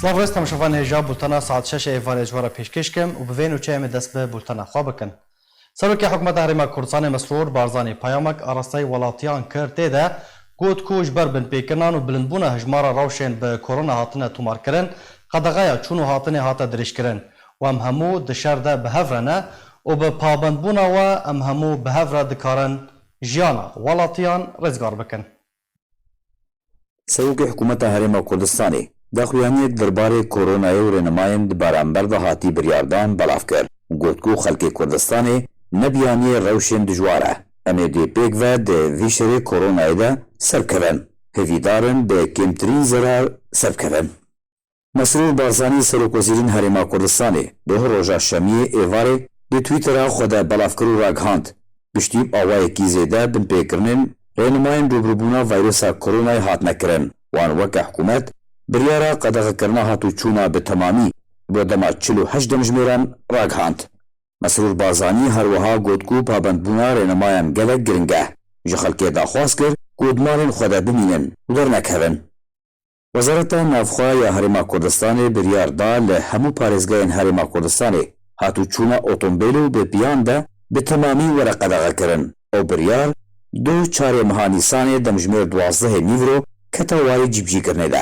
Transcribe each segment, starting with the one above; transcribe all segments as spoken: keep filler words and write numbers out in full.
Silav rêz temaşevanê hêja, bultena saet şeş ê êvarê ji we re pêşkêş kim û bi vê nûçeyê em ê dest bi bultena xwe bikin. Serokê Hikûmeta Herêma Kurdistanê Mesrûr Barzanî peyamek arasteyî welatiyan kir, tê de got ku ji ber binpêkirina û bilindbûna hejmara rewşên bi korona hatine tomarkirin, qedexeya çûn û hatinê hate dirêjkirin û em hemû di şer de bi hev re ne û bi pabendbûna we em hemû bi hev re dikarin jiyana welatiyan rêzgar bikin. Serokê Hikûmeta Herêma Kurdistanê daxuyaniyê di derbarê koronayê û rênimayên di beramber de hatî biryardan belav kir û got ku xelkê Kurdistanê ne biyaniyê rewşên dijwar e. Em ê dê pêk ve di vî şerê koronayê de serbikevin. Hêvîdar in bi kêmtirîn zerar serbikevin. Mesrûr Barzanî, Serokwezîrên Herêma Kurdistanê, doh roja Şemiyê êvarê di Twittera xwe de belav kir û ragihand, piştî bi awayekî zêde binpêkirinên rênimayên rûbirûbûna vîrusa koronayê hatine kirin, wan weke hikûmet biryara qedexekirina hatûçûna bi temamî bo dema çil û heşt demjimêran ragihand. Mesrûr Barzanî her wiha got ku pabendbûna rênimayan gelek giring e. Ji xelkê daxwaz kir ku di malên xwe de bimînin û dernekevin. Wezareta Navxwe ya Herêma Kurdistanê biryar da li hemû parêzgehên Herêma Kurdistanê hatûçûna otomobîl û bi piyan de bi temamî were qedexekirin. Ew biryar doh çarê meha Nîsanê demjimêr duwazdehê nîvro kete warê cîbicîkirinê de.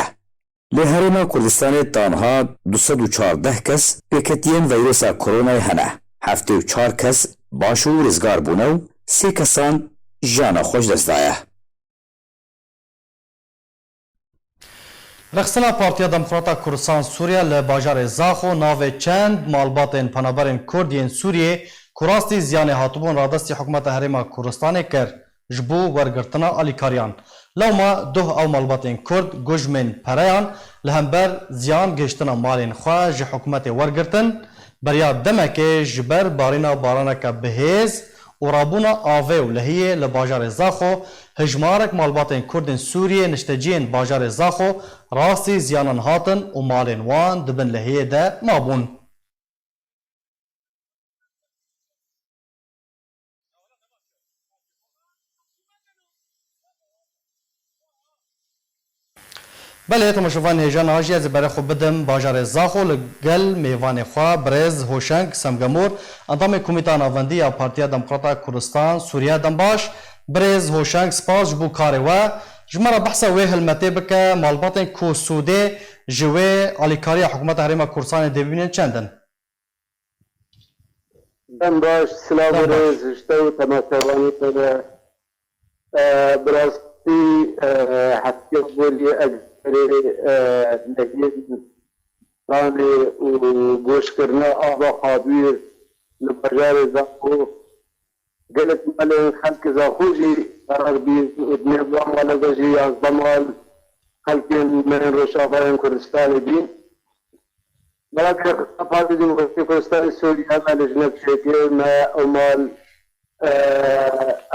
Li Herêma Kurdistanê tanha du sed û çardeh kes pêketiyên vîrusa koronayê hene. Heftê û çar kes baş û rizgar bûne û sê kesan jiyana xwe ji dest daye. Rexistina Partiya Demokrata Kurdistan Sûriye li bajarê Zaxo navê çend malbatên penaberên Kurd yên Sûriyê ku rastî ziyanê hatibûn radestî Hikûmeta Herêma Kurdistanê kir ji bo wergirtina alîkariyan. Lewma doh ew malbatên Kurd gujmên pereyan li hember ziyan gihiştina malên xwe ji hikûmetê wergirtin, beriya demekê ji ber barîna baraneke bihêz û rabûna avê û lehiyê li bajarê Zaxo hejmarek malbatên Kurd ên Sûriyê nişteciyên bajarê Zaxo rastî ziyanan hatin û malên wan di bin lehiyê de mabûn. Belê, temaşevanên hêja, niha jî ez ê berê xwe bidim bajarê Zaxo li gel mêvanê xwe birêz Hoşeng Semgemor, endamê Komîta Navendî ya Partiya Demokrata Kurdistan Sûriye. Dem baş, birêz Hoşeng, spas ji bo karê we. Ji me re behsa wê hilmetê bike, malbatên ku sûdê ji wê alîkariya Hikûmeta Herêma Kurdistanê dê bibînin çend in? Dem baş, silav û rêz ji te û temaşevanê te re. E, bi rastî, e, hetiya borî ez berê, e, nehiyên stranê û goşkirina ava xabûyê li bajarê Zaxo gelek malên xelkê Zaxo jî zarar bîn û di nêv van male de jî yazdeh mal xelkên me yên Rojavayên Kurdistanê bîn. Belê, Rexistina Partî Demokratîk Kurdistanê Sûriye me lijne çêkir, me ew mal, e,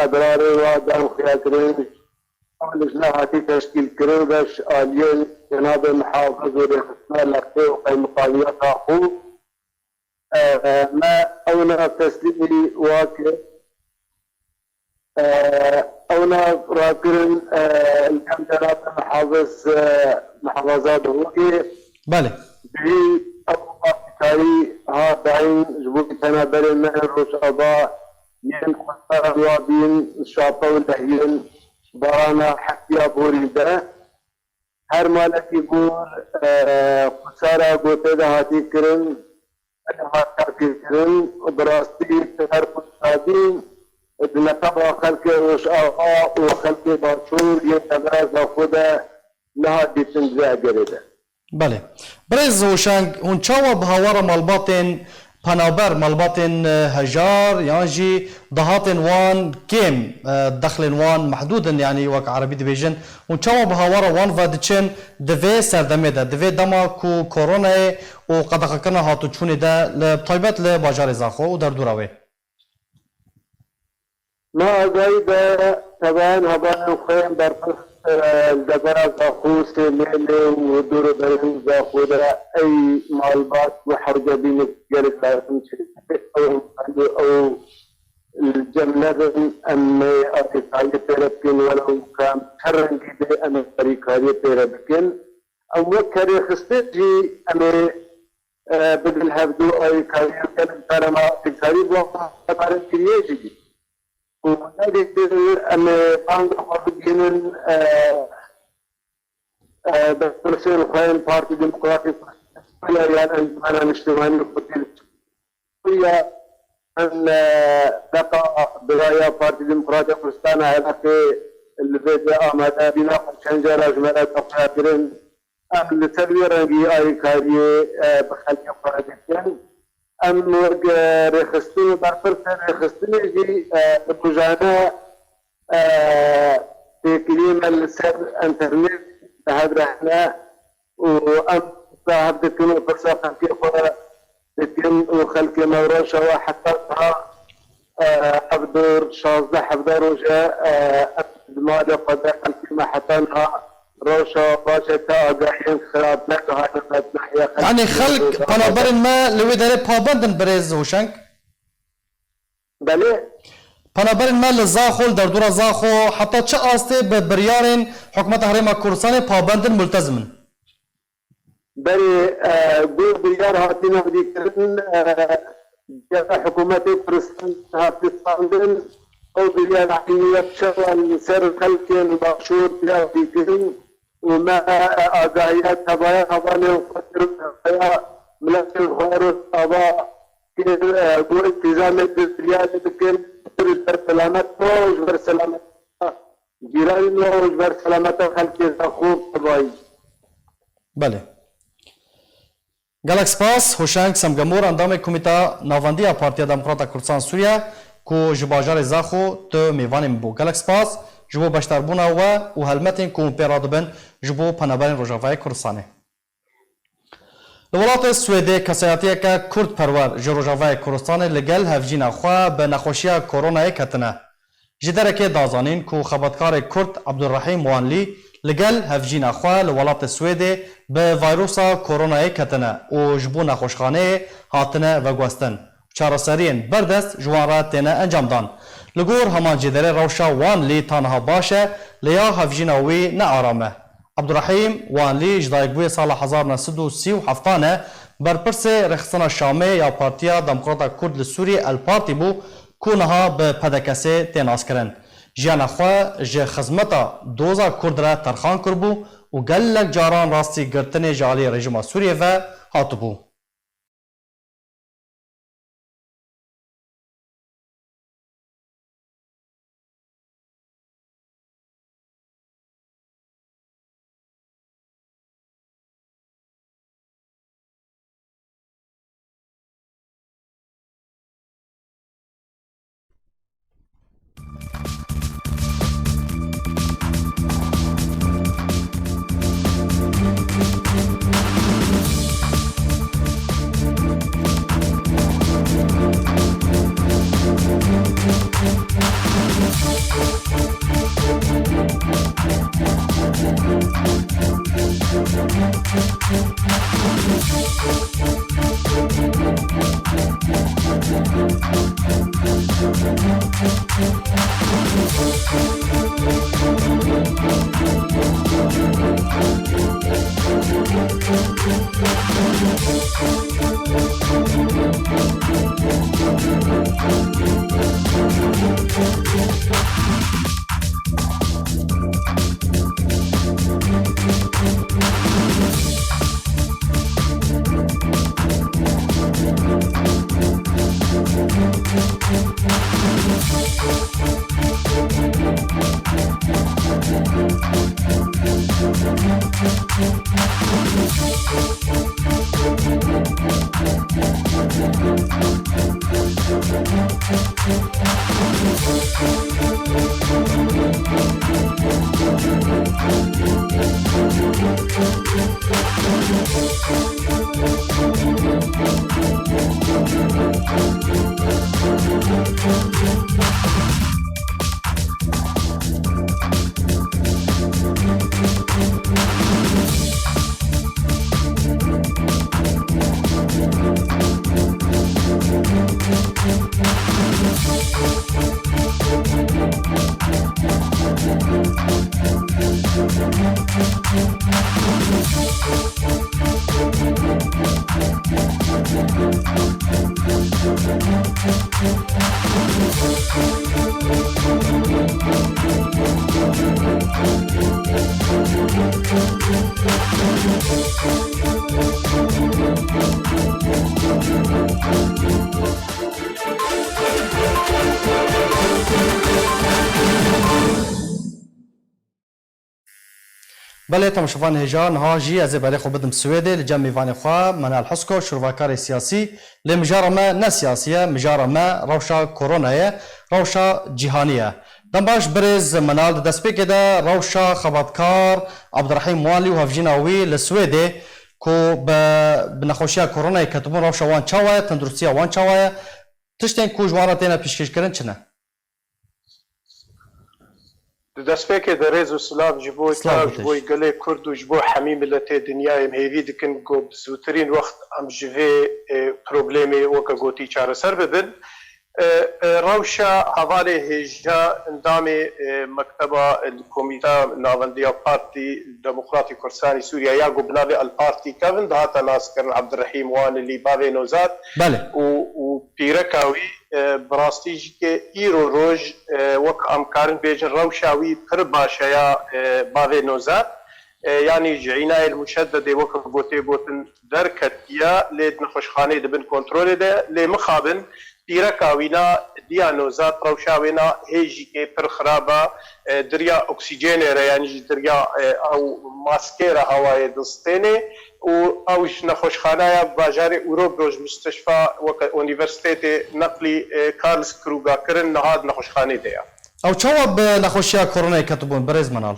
ebrarê wa dan xuyakirin. Ew lijne hatî teşkîlkirin ve ji aliyê cenabê muhafiz û rêxistina lextê û qeymiqamiya Zaxo, e, me ew nav teslîmî wa kir. Ew nav rakirin, e, li gel cenabê muhafiz, e, muhafaza Duhokê. Belê. Divî ew alîkarî hat dayîn ji bo penaberên me yên Rojava yên xwesar wa bîn şape û lehiyên barana hetiya borî de. Her malekî bûr, e, xwesara ku tê de hatî kirin, hat tevdîrkirin, bi rastî her xweşa bî di neqeba xelkê Rojava û xelkê Başûr yên devera Zaxo de nehat dîtin di vê egerê de. Belê. Birêz Hoşeng, hûn çawa bi hawara malbatên penaber, malbatên, e, hejar yan jî dahatên wan kêm, e, dexlên wan mehdûd in, yanî wek erebî dibêjin, hûn çawa bi hawara wan ve diçin di vê serdemê de, di vê dema ku koronayê û qedexekirina hatûçûnê de, li, bi taybet li bajarê Zaxo û derdora wê? Me agahî de tevan hevalên xwe yên berpirs, e, li devera Zaxo, Sêmêlê û dor û berên Zaxo de ey malbat û hewce bîne gelek lazim çêdibe. Ew, ew li cem nebin, em ê alîkariyê pê re bikin, welew ka bi çi rengî be em ê alîkariyê pê re bikin. Em wek kerê xistin jî em ê, e, bidin hevdu alîkariyên gelek cara me alîkarî bo alîkarên kiriye jî. Û nedîtin em ê banga xwe bigihînin, e, e, berpirsên xwe yên Partî Demokratîk Kurdistanê yan Encûmena Niştimanî Kurdî li Sûriye. Em, e, deqa biraya Partî Demokratîk Kurdistanê Iraqê li vê de amade bîna xwe çend cara ji me re daxuya kirin. Em li ser wê rengî alîkariyê, e, bi xelkê xwe re dikin. Em wek, e, rêxistin û berpirsên rêxistinê jî, e, rojane, e, têkiliyê me li ser înternet li hev re hene û em pirsa hev dikin û pirsa xelkê xwe dikin û xelkê me rewşa we heta niha, e, hevdor, şazdeh hevdeh roj e, e, em di malê xwe de xelkê me heta niha rewşa baş e, te agahiyên xirab negihane me di nahiya xelkê Yanî me xelk, rojane. Penaberên me li wê derê pabend in birêz Hoşeng? Belê. Penaberên me li Zaxo, li derdora Zaxo, heta çi astê bi biryarên Hikûmeta Herêma Kurdistanê pabend in, multezim in? Berê, e, ku biryar hatî navdîkirin, e, ya hikûmetê Kurdistan hatî standin, ew biryar eynî wek şewa li ser xelkên Başûr navdîkirin û me, e, agahiya tevaya hevalên xwe kir, tevaya miletên xwe rojava kir, e, ku îltîzamê bi biryarê bikin, ji ber selamet xwe û ji ber selamet cîranên we û ji ber selameta xelkê Zaxo tevayî. Belê. Gelek spas, Hoşeng Semgemor, endamê Komîta Navendî ya Partiya Demokrata Kurdistan Sûriye, ku ji bajarê Zaxo tu mêvanê min bû. Gelek spas ji bo beşdarbûna we û helmetên ku hûn pê radibin ji bo penaberên Rojavayê Kurdistanê. Li welatê Swêdê kesayetiyeke kurdperwer ji Rojavayê Kurdistanê li gel hevjîna xwe bi nexweşiya koronayê ketine. Ji derekê da zanîn ku xebatkarê kurd Abdurrahîm Wanlî li gel hevjîna xwe li welatê Swêdê bi vayrusa koronayê ketine û ji bo nexweşxaneyê hatine veguhestin. Çareseriyên berdest ji wan re têne encamdan. Li gor heman cêderê rewşa Wanlî ta niha baş e, lê ya hevjîna wî ne aram e. Abdurrahîm Wanlî ji dayikbûyê sala hezar neh sed û sî û heft e, berpirsê Rêxistina Şamê ya Partiya Demokrata Kurd li Sûriyê El Partî bû ku niha bi P D K S'ê tê naskirin. Jiyana xwe ji xizmeta doza Kurd re terxan kiribû û gelek caran rastî girtinê ji alî rejîma Sûriyê ve hatibû. Belê, temaşevan hêja, niha jî ez ê berê xwe bidim Swêdê, li cem mêvanê xwe Menal Husko, şirvakarê siyasî, lê mijara me ne siyasî ye, mijara me rewşa korona ye, rewşa cîhanî ye. Dem baş birêz Menal, di destpêkê de rewşa xebatkar Abdurehîm Wanlî û hevjîna wî li Swêdê ku bi, bi nexweşiya koronayê ketibûn, rewşa wan çawa ye, tenduristiya wan çawa ye, tiştên ku ji wan re têne pêşkêşkirin çi ne? Di destpêkê de rêz û silav ji bo Silav te, ji bo gelê Kurd û ji bo hemî miletê dinyayê. Em hêvî dikin ku bi zûtirîn wext em ji vê, e, problemê weke gotî çareser bibin. E, e, rewşa hevalê hêja endamê, e, mekteba, e, Komîta Navendiya Partî Demokratî Kurdistanê Sûriye ya ku bi navê El Partî Kevin dihate naskirin, Abdurehîm Wanilî, bavê Nozat Belê. û, û pîreka wî, e, bi rastî jî ke îro roj, e, wek em karin bêjin rewşa wî pir baş e ya, e, bavê Nozat. E, yanî ji înayê li Muşededê wek gotê gotin derketiye, lê di nexweşxaneyê di bin kontrolê de, lê mixabin pîreka wîna diya Nozat rewşa wêna hê jî ke pir xirab e, e, diriya oksîjenê re, yanî ji diriya, e, ew maskê re hewayê distênê. û ew ji nexweşxaneya bajarê Örebro ji mistişfa weke Unîversîtetê Neqlî, e, Karlsruhe kirin, niha di nexweşxanê de ye. Ew çawa bi nexweşiya koronayê ketibûn, birêz Menal?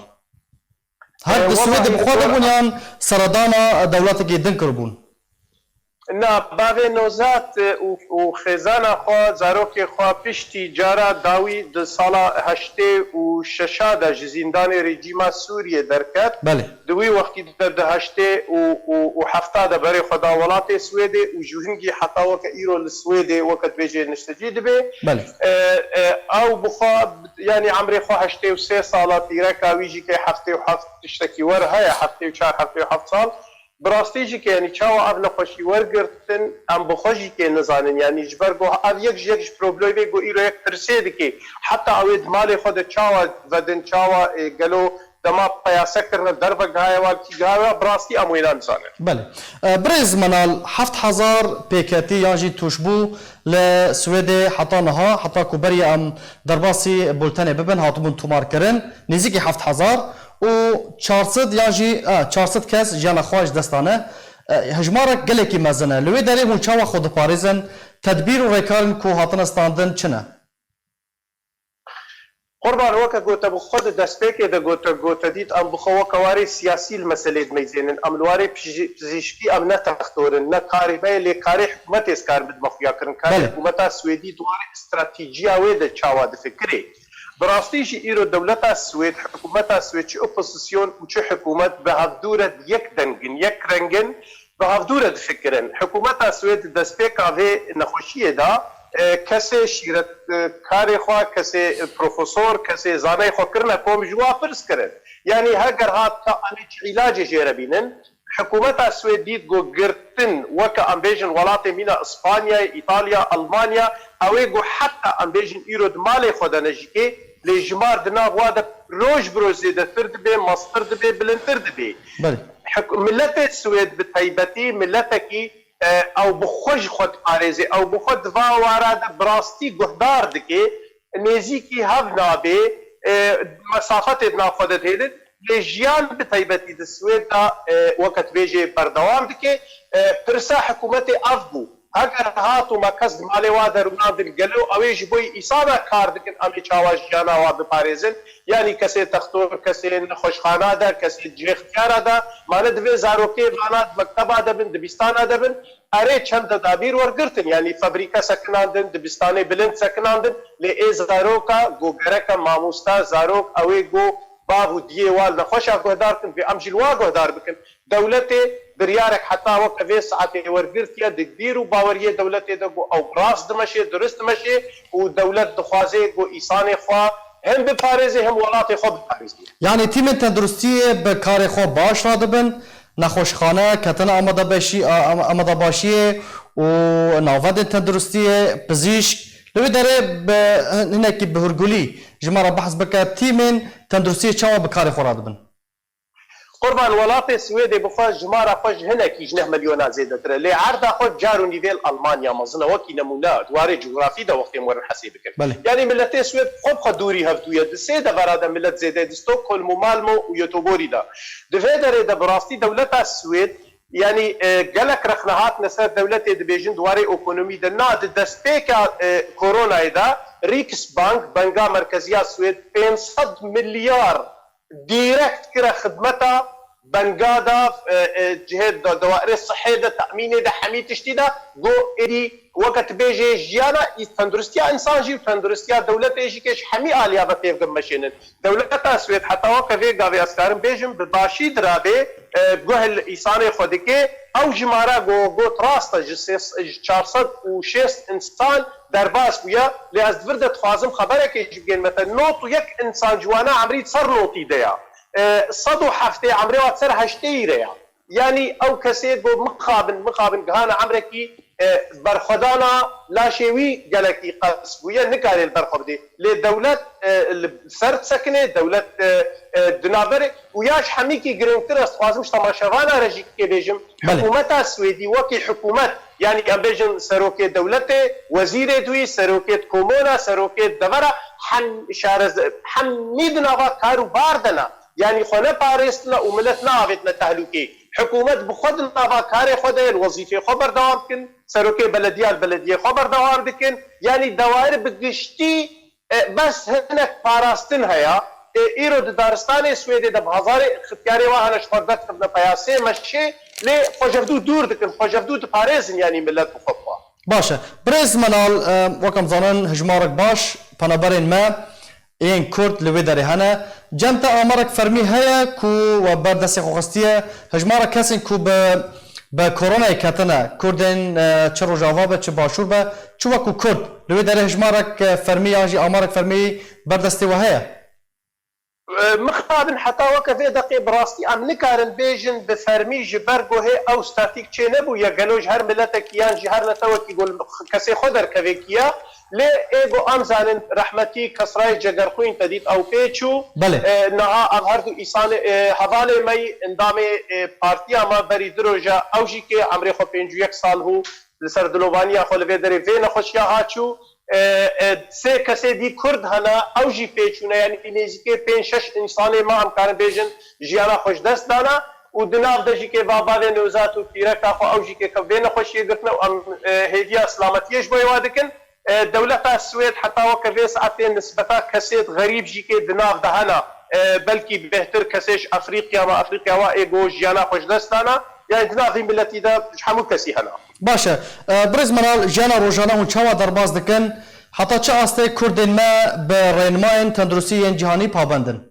Her E, di Swêdê wellahî bi xwe de bûn yan seredana dewletekî din kiribûn? Na, bavê Nozat, e, û, û xêzana xwe, zarokê xwe piştî cara dawî di sala heştê û şeşa de ji zîndanê rejîma Sûriyê derket. Belê. Di wî wextî de di heştê û, û, û hefta de berê xwe da welatê Swêdê û ji hingî heta weke îro li Swêdê weke dibêjê niştecî dibê. Belê. E, e, ew bi xwe, yanî emrê xwe heştê û sê sala, pîreka wî jî ke heftê û heft tiştekî wer heye, heftê û çar, heftê û heft sal. Bi rastî jî ke, yanî çawa ev nexweşî wergirtin, em bi xwe jî ke nizanin. Yanî ji ber ku ev yek ji yek ji problemê ku îro yek pirsê dike. Heta ew ê di malê xwe de çawa vedin, çawa, e, gelo dema peyase kirine, derve gihaye wan, kî gihaye wan, bi rastî em wêna nizanin. Belê. E, birêz Menal, heft hezar pêketî yan jî tûşbû li Swêdê heta niha, heta ku berî em derbasî bultenê bibin, hatibûn tomarkirin, nêzîkî heft hezar û çar sed yan jî, e, çar sed kes jiyana xwe ji dest dane. E, hejmarek gelekî mezin e. Li wê derê hûn çawa xwe diparêzin? Tedbîr û rêkarên ku hatine standin çi ne? Qurban, weke gote bi xwe di destpêkê de gote, gote dît, em bi xwe weke warê siyasî li meselê dimeyzênin. Em li warê piji-, pizîşkî em ne textor in, ne karê me ye, lê karê hikûmetê ez karim bidime xuya kirin. Karê Belê. hikûmeta Swêdî di warê stratejîya wê de çawa difikirê? Bi rastî jî îro dewleta Swêd, hikûmeta Swêd, çi opozîsyon û çi hikûmet bi hevdû re yek deng in, yek reng in. Bi hevdû re difikirin. Hikûmeta Swêd di destpêka vê nexweşiyê de, e, kesê şîret, e, karê xwe, kesê, e, profesor, kesê zanayê xwe kirine kom, ji wa pirs kirin. Yanî heger hat ka em ê çi îlacê jê re bînin, hikûmeta Swêd dît ku girtin, weke em bêjin welatê mîna Îspanyayê, Îtalya, Almanya, ew ê ku heta em bêjin îro di malê xwe de ne jî kê, lê jimar di nav wa de roj bi roj zêdetir dibe, mestir dibe, bilindtir dibe. Belê. Hik-, miletê Swêd bi taybetî miletekî, e, ew bi xwe ji xwe diparêze, ew bi xwe di va wara de bi rastî guhdar dike, nêzîkî hev nabe, e, mesafetê di nav xwe de dihêlin. Lê jiyan bi taybetî di Swêd de, e, weke dibêjê berdewam dike. E, pirsa hikûmetê ev bû. Heger hat û me kes di malê wa de rûnandin, gelo ew ê ji bo îsana kar dikin, em ê çawa jiyana wa biparêzin? Yanî kesê textor, kesê nexweşxana de, kesê cihê ixtiyara de, mane divê zarokê vana di mekteba de bin, dibistana de bin, erê çend tedabîr wergirtin, yanî febrîke sekinandin, dibistanê bilind sekinandin, lê ê zaroka ku gereke mamosta, zarok, ew ê ku bav û diyê wa li nexweşa guhdar kin, vê em jî li wa guhdar bikin. Dewletê biryarek heta weke vê saetê wergirtiye, di bîr û baweriyê dewletê de ku ew rast dimeşê, durist dimeşê û dewlet dixwaze ku îsanê xwe hem biparêze hem welatê xwe biparêze. Yanî tîmên tenduristiyê bi karê xwe baş radibin, nexweşxane, ketine amadebeşî-, a-, am-, amadebaşiyê û navendên tenduristiyê, pizîşk. Li wê derê bi hin-, hinekî bi hurgulî ji me re behs bike, tîmên tenduristiyê çawa bi karê xwe radibin? Qurban, welatê Swêdê bi xwe jimara xwe ji hinekî ji neh milyona zêdetir e. Lê erda xwe car û nîvê li Almanya mezin e. Wekî nemûne, di warê cografî de wextê em werin hesê bikin. Belê. Yanî miletê Swêd xwe bi xwe dûrî hevdû ye. Di sê devera de milet zêde, di Stockholm û Malmö û Göteborgî de. Di vê derê de bi rastî dewleta Swêd, yanî, e, gelek rexne hatine ser dewletê, dibêjin di warê ekonomî de. Na, di destpêka, e, koronayê de Riksbank, Benga Merkeziya Swêd, pênc sed milyar direkt kire xidmeta benga de, e, e, cihê de, dewairê sihê de, temînê de, hemî tiştî de, got êdî weke tu bêjê jiyana î-, tenduristiya însan jî û tenduristiya dewletê jî kê ji hemî aliya ve pêv meşênin. Dewleta Swêd heta weke vê gavê ez karim bêjim, bi başî dirabê, e, guh li îsanê xwe dike. Ew jimara go-, got rast e, ji sê-, ji çar sed û şêst însan derbas bûye, lê ez di vir de dixwazim xeberekê jî bigênime te. Nod û yek însan ji wana emrî ser notî de ya. E, sed û heftê emrê wa ser heştê re ya. Yanî ew kesê ku mixabin, mixabin gihana emrekî, e, berxwedana laşê wî gelekî qels bûye, nikare li ber xwe bidê. Lê dewlet, e, li ser disekine, dewlet, e, e, di navberê û ya ji hemîkî girîngtir ez dixwazim ji temaşevana re jî kê bêjim, Belê. Hikûmeta Swêdî wekî hikûmet, yanî em bêjin serokê dewletê, wezîrê dûî, serokê komona, serokê devera, hem şarez-, hemî di nava kar û bar de ne. Yanî xwe ne parêstine û milet neavêtine tehlûkê. Hikûmet bi xwe di nava karê xwe de ye, li wezîfê xwe berdewam dikin, serokê belediya li belediyê xwe berdewam dikin. Yanî dewair bi giştî, e, bes hinek parastin heye. E, îro di daristanê Swêdê de bi hezarê xityarê wa hene ji xwe dest xistine peya sê meşê, lê xwejevdû dûr dikin, xwejevdû diparêzin yanî milet bi xwe bi xwe. Baş e. Birêz Menal, e, wek em zanin hijmarek baş penaberên me yên Kurd li wê derê hene. Cem te amarek fermî heye ku we ber destê xwe xistiye? Hijmarek kesên ku bi, bi koronayê ketine, Kurdên, e, çi Rojava be, çi Başûr be, çi wekû Kurd li wê derê hijmarek, e, fermî yan jî amarek fermî ber destê we heye? E, mixabin heta weke vê deqê bi rastî em nikarin bêjin bi fermî ji ber ku hê ew statîk çênebûye, gelo ji her miletekî yan jî her netewekî ku li kesê xwe derkevê kî ye. Lê ê ku em zanin rehmetî Kesrayê Cegerxwîn te dît ew pê çû. Belê. E, niha ev her du îsanê, e, hevalê me yî endamê, e, partiya me berî du roja ew jî kê emrê xwe pêncî û yek sal bû li ser dilovaniya xwe li vê derê vê nexweşiya ha çû. E, e, sê kesê dî Kurd hene, ew jî pê çûne, yanî nêzîkê pênc şeş însanê me em karin bêjin jiyana xwe ji dest dane û di nav de jî kê va bavê Newzat û pîreka xwe ew jî kê vê nexweşiyê girtine û em, e, hêviya silametiyê ji bo êwa dikin. E, dewleta Swêd heta weke vê saetê nisbeta kesêt xerîb jî kê di nav de hene. E, belkî bêhtir kesê ji Efrîqya me, Efrîqya wa ê go jiyana xwe ji dest dana. Yani di nav vî miletî de ji hemû kesî hene. Baş e. E, Birêz Meral, jiyana rojane hûn çawa derbas dikin? Heta çi astê Kurdên me bi rênimayên tenduristî yên cîhanî pabend in?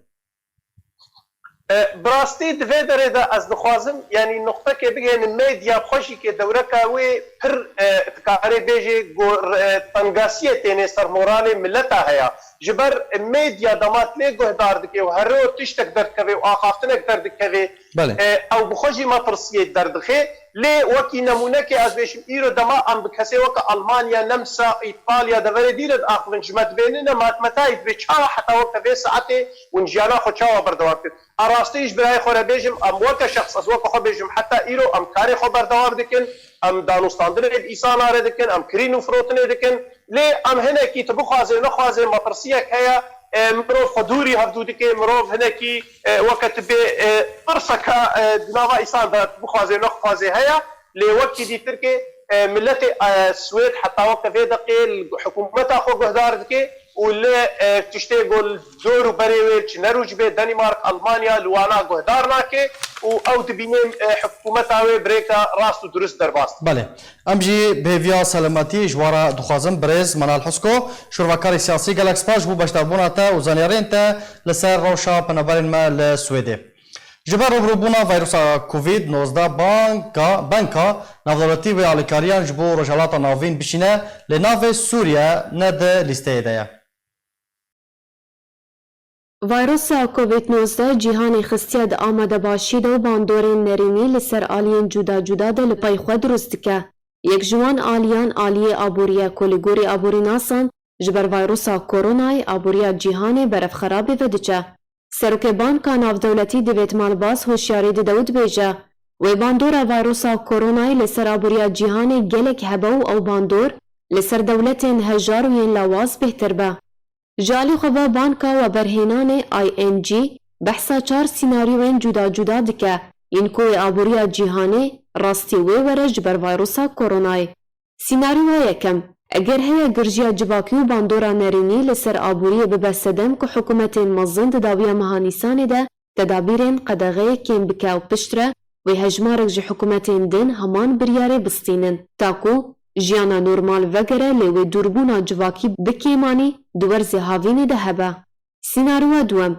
E, bi rastî di vê derê de ez dixwazim, yanî nuqtekê bigihênim, medya xwe jî kê dewreka wê pir, e, dikare bêjê go-, e, tengasiyê tênê ser moralê mileta heye. Ji ber medya dema lê guhdar dike û herê tiştek derdikeve û axaftinek derdikeve, Belê. e, ew bi xwe jî metirsiyê derdixe. Lê wekî nemûnekê ez bêjim, îro dema em bi kesê weke Almanya, Nemsa, Îtalya, deverê dî re diaxivin, ji me dibênine, matmetayî dibê çawa heta weke vê saetê hûn jiyana xwe çawa berdewam kir? A rastî ji birayê xwe re bêjim, em weke şexs, ez weke xwe bêjim, heta îro em karê xwe berdewam dikin, em danûstandinê di îsana re dikin, em kirîn û firotinê dikin. Lê em hinekî tu bixwazê nexwazê metirsiyek heye, e, mirov xwe dûrî hevdû dike, mirov hinekî, e, weke tu bê, e, tirseka, e, di nava îsan de tu bixwazê nexwazê heye. Lê wekî dîtirkê, e, miletê, e, Swêd heta weke vê deqê li hikûmeta xwe guhdar dike û li, e, tiştê ku li dor û berê wê çi ne rûc bê, Denîmark, Almanya li wana guhdar nake û ew dibîne, e, hikûmeta wê bi rêka rast û durist derbas dike. Belê. Em jî bi hêviya selametî ji we re dixwazin, birêz Menal Husko, şûrvekarê siyasî, gelek spas ji bo beşdarbûna te û zanyariyên te li ser rewşa penaberên me li Swêdê. Ji ber rûbirûbûna vîrusa Covid nozdeh banka, banka navdewletî wê alîkariyan ji bo Rojhilata Navîn bişîne, lê navê Sûriye ne di lîsteyê de ye. Vîrusa Covid nozdeh cîhanê xistiye di amadebaşî de û bandorên nerînî li ser aliyên cuda cuda de li pey xwe dirust dike. Yek ji wan aliyan aliyê aborî ye ku li gorî aborînasan ji ber vîrusa koronayê aboriya cîhanê berevxerabê ve diçe. Serokê Banka Navdewletî Divêt Malbas hoşyarî dide û dibêje, wê bandora vayrosa koronayê li ser aboriya cîhanê gelek hebe û ew bandor li ser dewletên hejar û yên lawaz bêhtir be. Ji alî xwe ve Banka Weberhênanê I N G behsa çar sînaryoyên cuda cuda dike, yên ku wê aboriya cîhanê rastî wê were ji ber vayrosa koronayê. Sînaryoya yekem, eger heye girjiya civakî û bandora nerînî li ser aboriyê bibe sedem ku hikûmetên mezin di dawiya meha Nîsanê de tedabîrên qedexeyê kêm bike û piştre wê hejmarek ji hikûmetên din heman biryarê bistînin, ta ku jiyana normal vegere lê wê dûrbûna civakî bi kêmanî di werzê havînê de hebe. Sînaryoya duwem,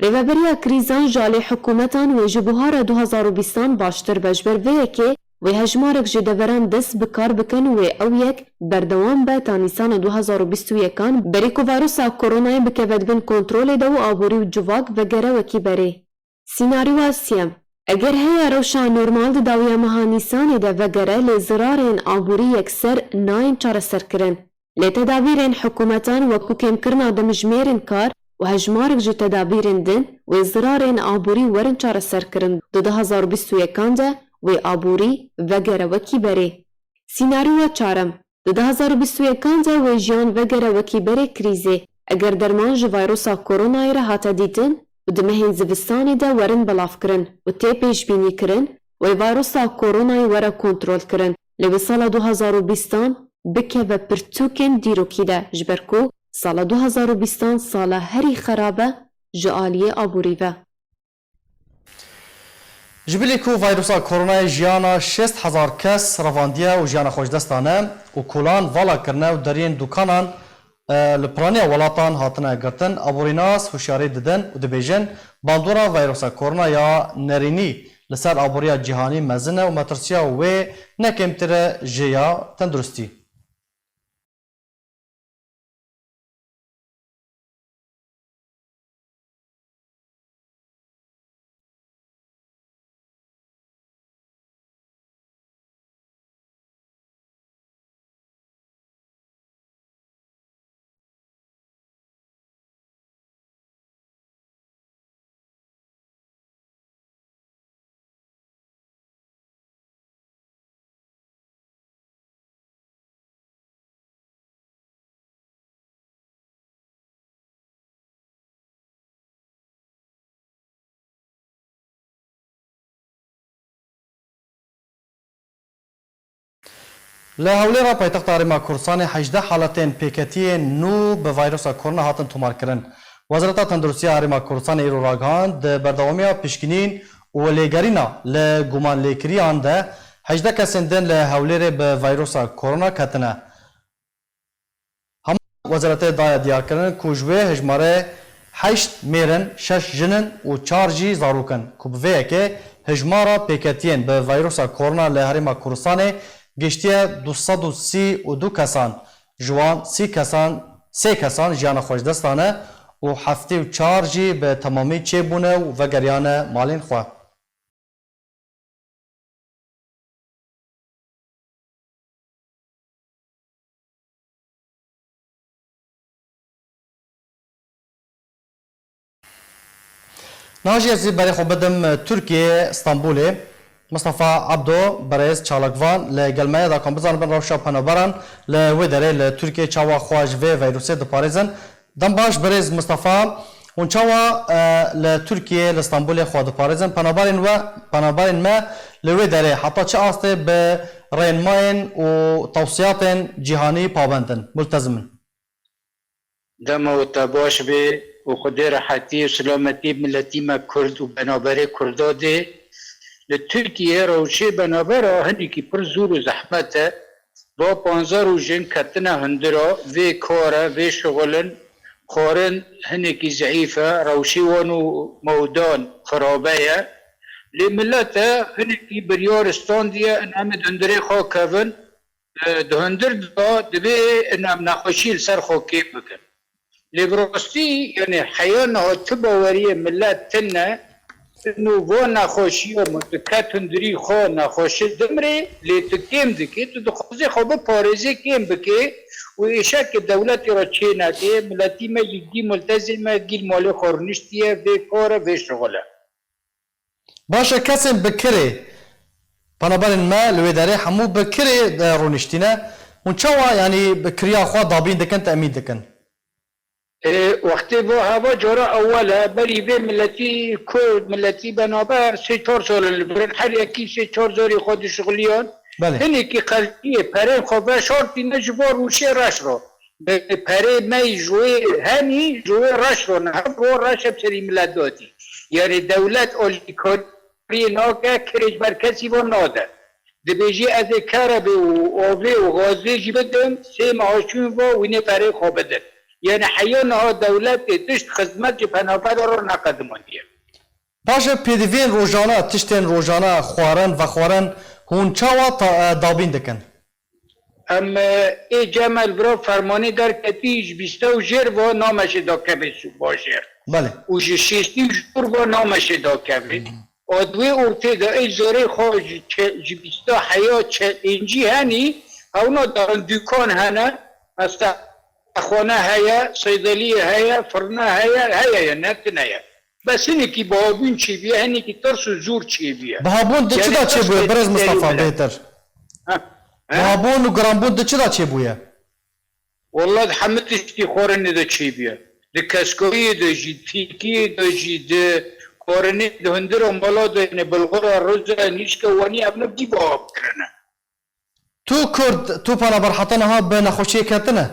rêveberiya krîzan ji alî hikûmetan wê ji buhara du hezar û bîstan baştir be. Ji ber vê yekê wê hejmarek ji deveran dest bi kar bikin, wê ew yek berdewam be ta Nîsana du hezar û bîst û yekan, berî ku vayrusa koronayê bikeve di bin kontrolê de û aborî û civak vegere wekî berê. Sînaryoya siyem, eger heye rewşa normal di dawiya meha Nîsanê de vegere, lê zirarên aborî yekser nayên çareserkirin. Lê tedabîrên hikûmetan wekû kêmkirina demjimêrên kar û hejmarek ji tedabîrên din wê zirarên aborî werin çareserkirin, di du hezar û bîst û yekan de wê aborî vegere wekî berê. Sînaryoya çarem, di du hezar û bîst û yekan de wê jiyan vegere wekî berê krîzê. Eger derman ji vayrosa koronayê re hate dîtin û di mehên zivistanê de werin belavkirin û tê pêşbînîkirin, wê vayrosa koronayê were kontrolkirin, lê wê sala du hezar û bîstan bikeve pirtûkên dîrokî de, ji ber ku sala du hezar û bîstan sala herî xerab e ji aliyê aborî ve. Ji bilî ku vayrusa koronayê jiyana şêst hezar kes revandiye û jiyana xwe ji dest dane û kolan vala kirine û deriyên dûkanan, e, li piraniya welatan hatine girtin, aborînas hişyarî didin û dibêjin, bandora vayrusa korona ya nerînî li ser aboriya cîhanî mezin e û metirsiya wê ne kêmtir e ji ya tenduristî. Li Hewlêra paytexta Herêma Kurdistanê hejdeh haletên pêketiyên nû bi vayrusa korona hatin tomarkirin. Wezareta Tenduristiya Herêma Kurdistanê îro ragihand, di berdewamiya pişkinîn û lêgerîna li gumanlêkiriyan de hejdeh kesên din li Hewlêrê bi vayrusa korona ketine. Hema wezaretê daye diyarkirin ku ji wê hejmarê heşt mêr in, şeş jin in û çar jî zarok in, ku bi vê yekê hejmara pêketiyên bi vayrusa korona li Herêma Kurdistanê giştiye du sed û sî û du kesan, ji wan sî kesan, sê kesan jiyana xwe ji dest dane û heftê û çar jî bi temamî çêbûne û vegeriyane malên xwe. Niha jî ez ê berê xwe bidim Tirkiyeyê, Stenbolê. Mistefa Ebdo, berêz çalakvan li gel me ye, da ku em bizanibin rewşa penaberan li wê derê li Tirkiyeyê çawa xwe ji vê vîrusê diparêzin. Dem baş birêz Mistefa, hûn çawa, e, li Tirkiyeyê, li Stenbolê xwe diparêzin? Penaberên we, penaberên me li wê derê heta çi astê bi rênmayên û tewsiyatên cîhanî pabend in, multezim in? Dema we te baş be û Xwedê rehetî û silametî miletî me Kurd û benaberê Kurda dê. Li Tirkiyeyê rewşê benabera hinekî pir zûr û zehmet e. Va panzdeh rojên ketine hundira vê kare, vê şixulin, xwarin hinekî zeîf e, rewşê wan û mewdan xirabe ye. Lê milet e hinekî biryar standiye, in em ê di hundirê xwe kevin, e, di hundir de divê in em nexweşî li ser xwe kêm bikin. Lê bi rastî, yanî heya niha tu baweriyê milet tune, Nû vo nexweşiya min dike tundurî xwe nexweşi dimrê, lê tu kêm dikî, tu dixwazê xwe biparêzê kêm bikê û êşekê dewletê re çênekê, miletî me jî gî multezî me gî li malê xwe rûniştiye vê kar e, vê şixul e. Baş e, kesên bi kirê, penaberên me li wê derê hemû bi kirê, e, rûniştîne. Hûn çawa, yanî bi kiriya xwe dabîn dikin, temîn dikin? E, wextê va heva cara ewel e, berî vê miletî Kurd, miletî benaber sê çar sal in li vir in. Her yekî sê çar zarê xwe dişixuliyan. Belê. Hinekî qerziyê perên xwe veşartîne ji bo rûşê reş re. Bi perê me yî ji wê henî, ji wê reş re ne. Hev ro reş e bi serî milet datî. Yanî dewlet alîkariyê nake, kirê ji ber kesî ve nade. Dibêjî, "Ez ê kerebê û avê û gazê jî bidim, sê meha çûn ve wînê perê xwe bidin." Yanî heya niha dewletê tişt xizmet ji penaberan re neqedimandiye. Baş e, pêdiviyên rojane, tiştên rojane, xwarin, vexwarin, hûn çawa ta-, e, dabîn dikin? Em, e, ê cem el vira fermanê derketî, ji bîsta û jêr ve nameşê dakevê bajêr. Belê. Û ji şêstî û jêr ve nameşê dakevê. Û di wê ortê de ê zarê xwe ji çe-, ji bîsta heya çe-, êncî henî, hewna darin dûkan hene, mesela xane heye, seydeliyê heye, firne heye, heye ye, ne tune ye. Bes hinekî bihabûn çêbûye, hinekî tirs û zûr çêbûye. Bihabûn di çi de çêbûye, birêz Mistefa, bêtir? Ha? Ha? Bihabûn û giranbûn di çi de çêbûye? Wallah, di hemû tiştî xwarinê de çêbûye. Di keskoyê de jî, di fîkiyê de jî, di xwarinê, di hundira mala de, yanî bilxura, riza, nîşka, wanî, ev ne dî biha kirine. Tu Kurd, tu penaber heta niha bi nexweşiyê ketine?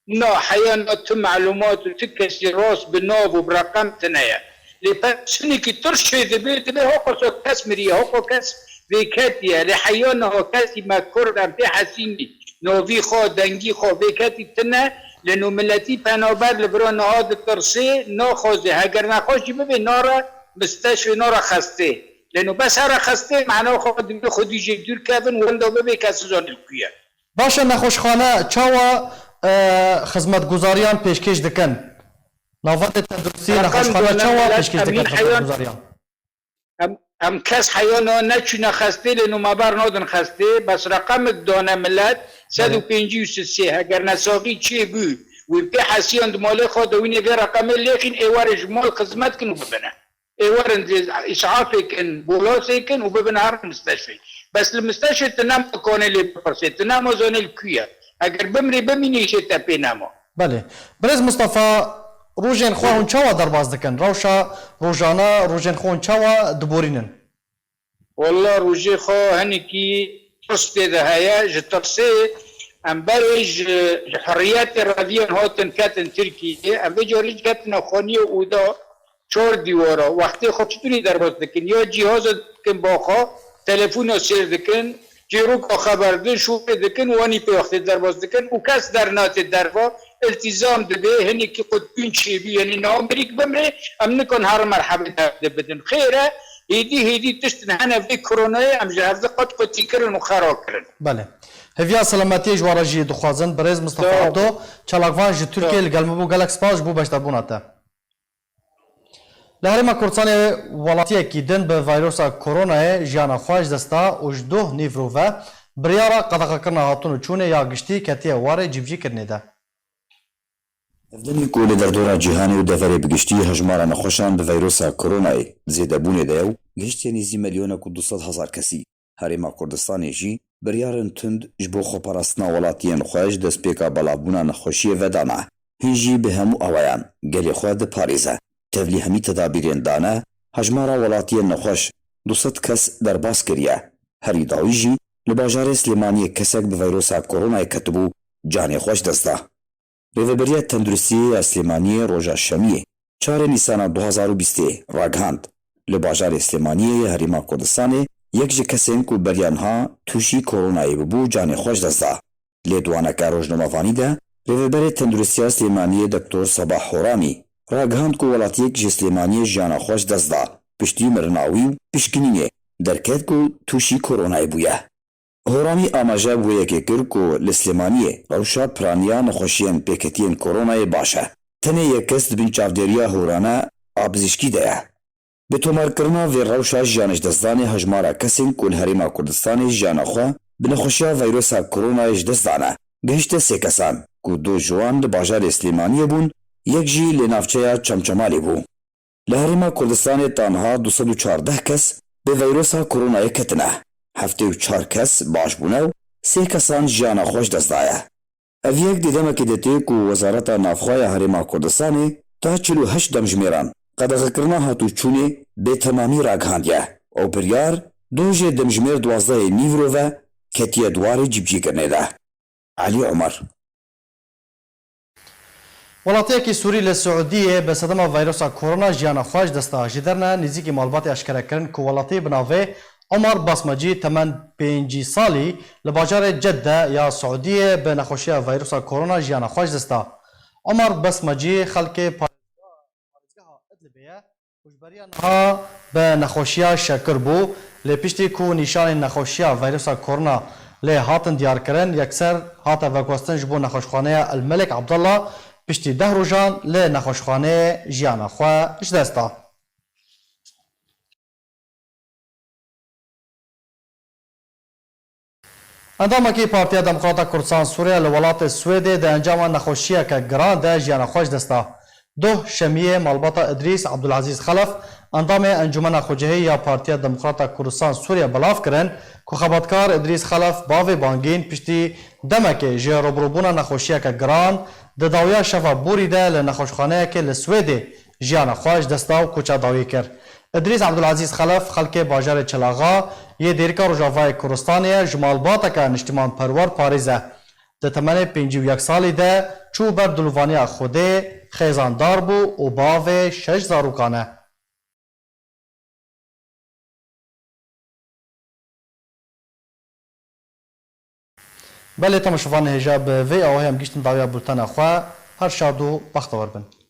Na, heya na tu melûmat û tu kesî rast bi nav û bi reqem tune ye. Lê pers hinekî tirş çê dibe, dibe hoqasa kes miriye, hoqa kes vêketiye. Lê heya niha kesî me Kurd em pê hesînî, navî xwe, dengî xwe vêketî tune, lê nû miletî penaber li vira niha ditirsê, naxwaze, heger nexweş jî bibe, nare misteşfê, nare xestê. Lê nû bes here xestê, mena xwe dibê xwedî jê dûr kevin, wenda bibe kes nizane li ku ye. Baş e, nexweşxane çawa, e, xizmetguzariyan pêşkêş dikin? Navendê tenduristiyê, nexweşxane çawa pêşkêş dikin xizmetguzariyan? Em, em kes heya niha neçûne xestê, lê nû me bernadin xestê, bes reqemek dane milet, sed û pêncî û sisê, heger nesaxî çêbû, wî pê hesiyan di malê xwe de wînê vê reqemê lêxîn, ê werin ji mal xizmet kin û bibine. Ê werin zê îsafê kin, bolasê kin û bibin herin misteşfê. Bes li misteşfê tu nema kanê lê bipirsê, tu nema zanê li ku ye. Eger bimrê bimînî, îşê te pê nema. Belê. Birêz Mistefa, rojên xwe hûn çawa derbas dikin? Rewşa rojane, rojên xwe hûn çawa diborînin? Walla rojê xwe hinekî tirs tê de heye. Ji tirsê em berê ji, ji heriyetê reviyên hatin ketin Tirkiyeyê. Em vê carî jî ketine xaniyê û da çar dîwara. Wextê xwe çiturî derbas dikin? Ya cîhaza dikin ba xwe, telefona sêr dikin, çîroka xeber din, şûrê dikin, wanî pê wextê derbas dikin û kes dernatê derva, iltîzam dibe, hinekî qutbîn çêbî, yanî niha mirîk bimrê, em nikan her merhebê derdê bidin. Xêr e, hêdî hêdî tiştin hene vê koronayê em ji hevdi qet qutî kirin û xera kirin. Belê. Hêviya selametiyê ji we re jî dixwazin. Birêz Mistefa Abdo, çalakvan ji Tirkiyê li gel me bû. Gelek spas ji bo beşdarbûna te. Li Herêma Kurdistanê welatiyekî din bi vayrosa koronayê jiyana xwe ji dest da û ji doh nîvro ve biryara qedexekirina hatûn û çûnê ya giştî ketiye warê cîbicîkirinê de. Ev demê ku li derdora cîhanê û deverê bi giştî hejmara nexweşan bi vayrosa koronayê di zêdebûnê de ye û gihiştiye nêzî milyonek û du sed hezar kesî. Herêma Kurdistanê jî biryarin tund ji bo xweparastina welatiyên xwe ji destpêka belavbûna nexweşiyê vedana. Hîn jî bi hemû awayan gelê xwe diparêze. Tevlî hemî tedabîrên dane, hejmara welatiyên nexweş du sed kes derbas kiriye. Herî dawî jî li bajarê Silêmaniyê kesek bi veyrosa koronayê ketibû, canê xwe ji dest da. Rêveberiya Tenduristiyê ya Silêmaniyê roja Şemiyê, çarê Nîsana du hazar û bîstê, ragihand, li bajarê Silêmaniyê yê Herêma Kurdistanê yek ji kesên ku beriya niha tûşî koronayê bûbû, canê xwe ji dest da. Lê di waneke rojnamevanî de, Rêveberê Tenduristiya Silêmaniyê Doktor Sabah Horamî ragihand ku welatiyek ji Silêmaniyê jiyana xwe ji dest da, piştî mirina wî û pişkinînê derket ku tûşî koronayê bûye. Horamî amaje bi wê yekê kir ku li Silêmaniyê rewşa piraniya nexweşiyên pêketiyên koronayê baş e. Tenê yek kes di bin çavdêriya hûrana a pizîşkî de ye. Bi tomarkirina vê rewşa jiyana ji destdanê hejmara kesên ku li Herêma Kurdistanê jiyana xwe bi nexweşiya veyrosa koronayê ji dest dane, gihişte sê kesan ku du ji wan li bajarê Silêmaniyê bûn, yek jî li navçeya Çemçemalê bû. Li Herêma Kurdistanê ta niha du sed û çardeh kes bi veyrosa koronayê ketine. Heftê û çar kes baş bûne û sê kesan jiyana xwe ji dest daye. Ev yek di demekê de tê ku Wezareta Navxwe ya Herêma Kurdistanê ta çil û heşt demjimêran qedexekirina hatûçûnê bê temamî ragihandiye û biryar doh ji demjimêr duwazdehê nîvro ve ketiye di warê cîbicîkirinê de. Elî Omer. Welatiyekî Sûrî li Siûdiyê bi sedema veyrosa korona jiyana xwe ji dest da. Ji derne nêzîkî malbatê eşkere kirin ku welatî bi navê Omar Basmacî temen pêncî salî li bajarê Cedde ya Siûdiyê bi nexweşiya veyrosa korona jiyana xwe ji dest da. Omar Basmacî xelkê parêzgeha Idlibê ye. Ku ji beriya niha bi nexweşiya şekir bû, lê piştî ku nîşanên nexweşiya veyrusa korona lê hatin diyarkirin, yekser hate veguhestin ji bo nexweşxaneya El Melek Abdullah, piştî deh rojan li nexweşxaneyê jiyana xwe ji dest da. Endamekî Partiya Demokrata Kurdistan Sûriye li welatê Swêdê di encama nexweşiyeke giran de jiyana xwe ji dest da. Doh Şemiyê malbata Idrîs Abdulazîz Xelef, endamê Encûmena Xwecihî ya Partiya Demokrata Kurdistan Sûriye belav kirin ku xebatkar Idrîs Xelef bavê bangîn piştî demekê ji rûbirûbûna nexweşiyeke giran di dawiya şeva borî de li nexweşxaneyekê li Swêdê jiyana xwe ji dest da û koça dawî kir. Idrîs Abdulazîz Xelef xelkê bajarê Çelaxa yê Dêrika Rojavayê Kurdistanê ye, ji malbateke niştimanperwer parêz e. Di temenê pêncî û yek salî de çû ber dilovaniya Xwedê, xêzandar bû û bavê şeş zarokan e. Belê temaşevanê hêja bi vê awayê em gihîştin dawiya bultena xwe. Her şad û bextewar bin.